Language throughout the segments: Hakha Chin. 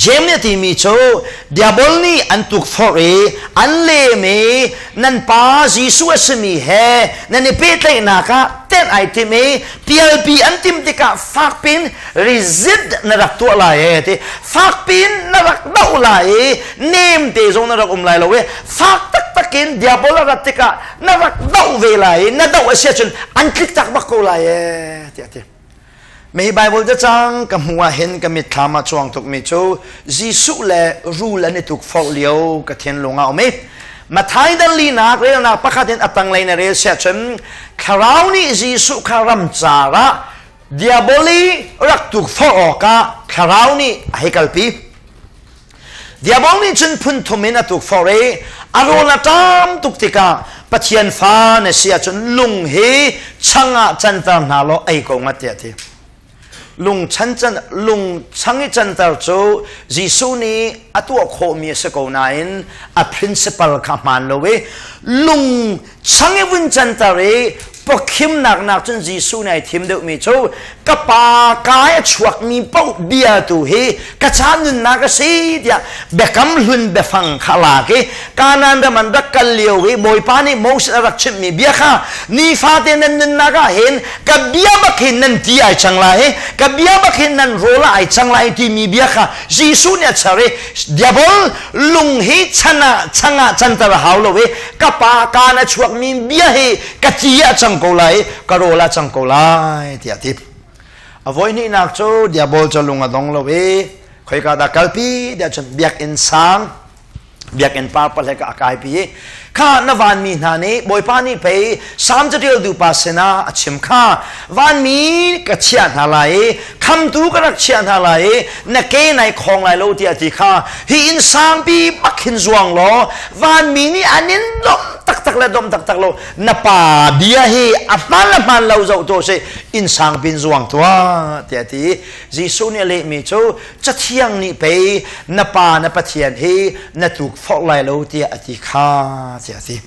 James nih a timi cu diabol nih an tukforh i an lem i nan pa Jesuh a simi he nan i pehtlaihnak ah tenh ai tim i pialpi an tim tikah fakpin resist na rak tuah lai e ti fakpin na rak doh lai i nem te zong na rak um lai lo i fak taktak in diabol a rat tikah na rak doh ve lai i na doh a si ahcun an tlik tak bak ko lai e tiah a ti. Mei Bible cacang ka hmu ah hin ka mitthlam ah cuang tukmi cu Jesuh le rul an i tukforh lio ka thinlung ah um i Mathai dal linak relnak pakhat in a tanglei na rel siah cun Thlarau nih Jesuh kha ramcar ah diaboli rak tukforh awkah Thlarau nih a hei kalpi. Diabol nih cun phun thum in a tukforh i a rawl a ṭam tuk tikah Pathian fa na si ahcun lung hi chang ah canter hna law ei ko ngat tiah a ti. Lung chan can lung chang i canter cu Jesuh nih a tuah khawhmi a si ko nain a principle kha hmaan lo i lung chang i vun canter i pawkhimnak nak cun Jesuh nih ai thim deuhmi cu ka pa kai a chuakmi paoh bia tu hi ka ca nunnak a si tiah biakam hlun biafang kha lak i Kanaan ram an rak kal lio i Bawipa nih Moses a rak chimhmi bia kha nifate nan nunnak ah hin ka bia bak hin nan ti ai cang lai ka bia bak hin nan rawl ah ai cang lai timi bia kha Jesuh nih a char i diabol lung hi chan ah chang ah canter a hau lo i ka pa kaan a chuakmi bia hi ka ti ah cang ko lai ka rawl ah cang ko lai tiah a ti. A voi hnihnak cu diabol cu lung a dong lo i khoika dah kalpi tiah cun biakinn sang biakinn par pahlek ah a kaipi i kha na vanmi hna nih Bawipa nih pei Salm caṭialtu pa sinah a chim kha vanmi ka chiah hna lai i khamtu ka rak chiah hna lai i na ke nai khawng lai lo tiah ti kha hi inn sangpi bak hin zuang law vanmi nih an in domh taktak le domh taktak lo na pa bia hi a hmaan le hmaan lo zoh tuah sih inn sangpi in zuang tuah tiah ti Jesuh nih a lehmi cu Cathiang nih pei na pa na Pathian hi na tukforh lai lo tiah a ti kha tiah a ti.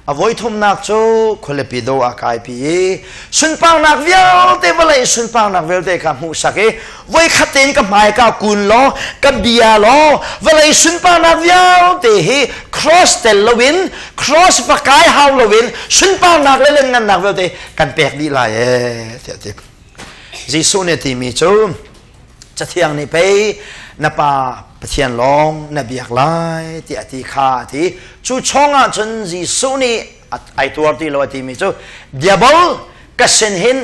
A voithumnak cu khualipi do ah kaipi i sunparnak vialte vawlei sunparnak vialte kha hmuhsak i voikhat tein ka hmai ka kun law ka bia law vawlei sunparnak vialte hi cross tel loin cross va kai hau loin sunparnak le lianngannak vialte kan pek dih lai ee tiah a ti. Jesuh nih a timi cu Cathiang nih pei na pa Pathian lawng na biak lai tiah a ti kha a ti. Cu chungah cun Jesuh nih ai tuar ti lo a timi cu diabol ka sin hin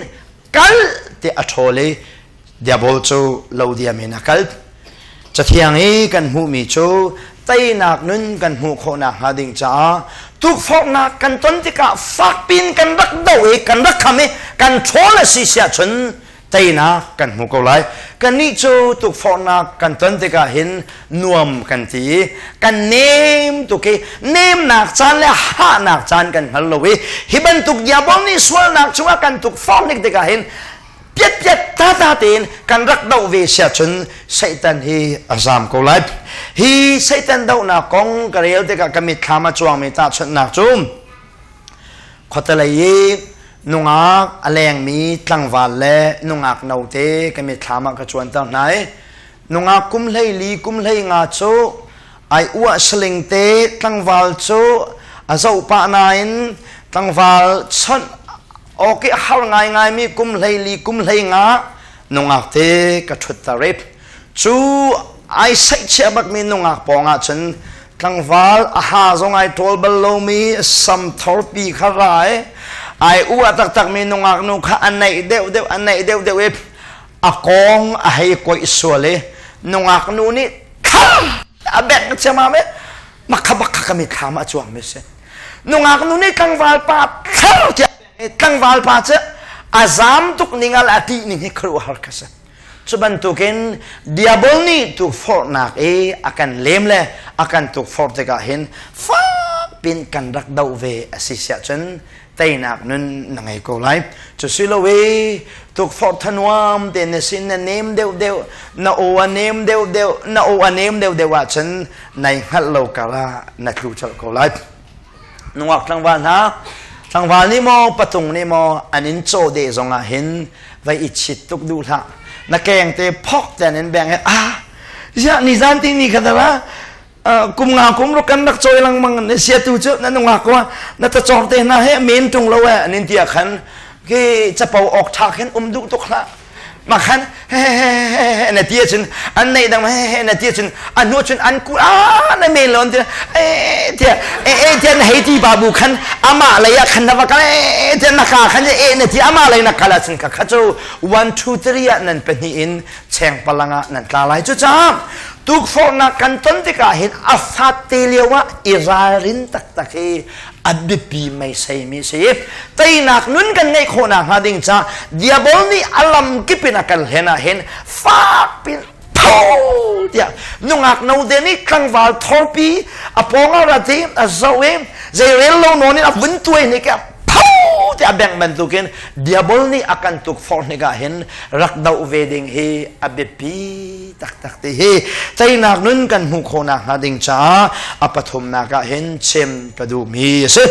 kal tiah a ṭhawl i diabol cu lo diam in a kal. Cathiang i kan hmuhmi cu teinak nun kan hmuh khawh nakhnga ding caah tukforhnak kan ton tikah fakpin kan rak doh i kan rak kham i kan ṭhawl a si siah cun teinak kan hmu ko lai. Kannih cu tukforhnak kan ton tikah hin nuam kan ti i kan nem tuk i nemnak caan le hahnak caan kan hngal lo i hi bantuk diabol nih sualnak cungah kan tukforh nik tikah hin piatpiat tata tein kan rak doh ve sia cun Satan hi a zam ko lai. Hi Satan dohnak kong ka rel tikah ka mitthlam a cuangmi tahchunhnak cu khuatelei i nungak a lengmi tlangval le nungak note ka mitthlam ah ka cuanter hna i nungak kum 14 kum 15 cu ai uah saling te tlangval cu a zoh pah nain tlangval chawnh awk i har ngaingaimi kum 14 kum 15 nungak te ka ṭhutter i cu ai saihchiah bakmi nungak pawng ah cun tlangval a ha zong ai ṭawl bal lomi sam thorpi kha ra i ai uah taktakmi nungak nu kha a naih deuhdeuh a naih deuhdeuh i a kawng a hei koih sual i nungak nu nih kham a bengh ciammam i makha bakha ka mitthlam ah a cuangmi si nungak nu nih tlangval pa thar tiah tlangval pa cu a zam tuk ning al a ṭih ning hi khuaruahhar ka si Cu bantukin diabol nih tukforhnak i a kan lem le a kan tukforh tikah hin fakpin kan rak doh ve a si siah cun teinak nun na ngei ko lai. Cu si lo i tukforh thanuam te na sin na nem deuhdeuh, na aw a nem deuhdeuh, na aw a nem deuhdeuh ahcun nai hngalh lo kar ah na tlu colh ko lai. Nungak tlangval hna, tlangval nih maw patung nih maw an in caw deh zongah hin vai i chit tuk duh hlah na keng te phok ten in beng ah. Ziah nizan ti ni kha dara kum nga kum ruk kan rak cawi lengmang ne sia tu cu na nungak ko na ta cawr te hna he men tung lo e anin tia khan ke capo ok tha khin um duh tuk hlah ma khan he he he he na tia cun an nei dang he he na tia cun an hnu cun an ku a na men lo tia e tia e e tia na hei ti babu khan ama lei ah khan na va kal e tia na ka khan e na ti ama lei na kal cun ka kha chu 1 2 3 ah nan pahnih in cheng palang ah nan tla lai. Cucaah tukforhnak kan ton tikah hin a fat te lio ah i ralrin taktak hi a biapi meiseimi si. Teinak nun kan ngeih khawhnak hnga ding ca diabol nih a lam kip in a kan hlen ah hin fak pin tho tiah nungak no te nih tlangval thorpi a pawng ah rat i a zoh i zeirel lo nawn in a vun tuai hnik pho tiah bengh bantukin diabol nih a kan tukforh hnik ah hin rak doh ve ding hi a biapi taktak ti hi teinak nun kan hmuh khawhnak hnga ding caah a pathumnak ah hin chim ka duhmi a si.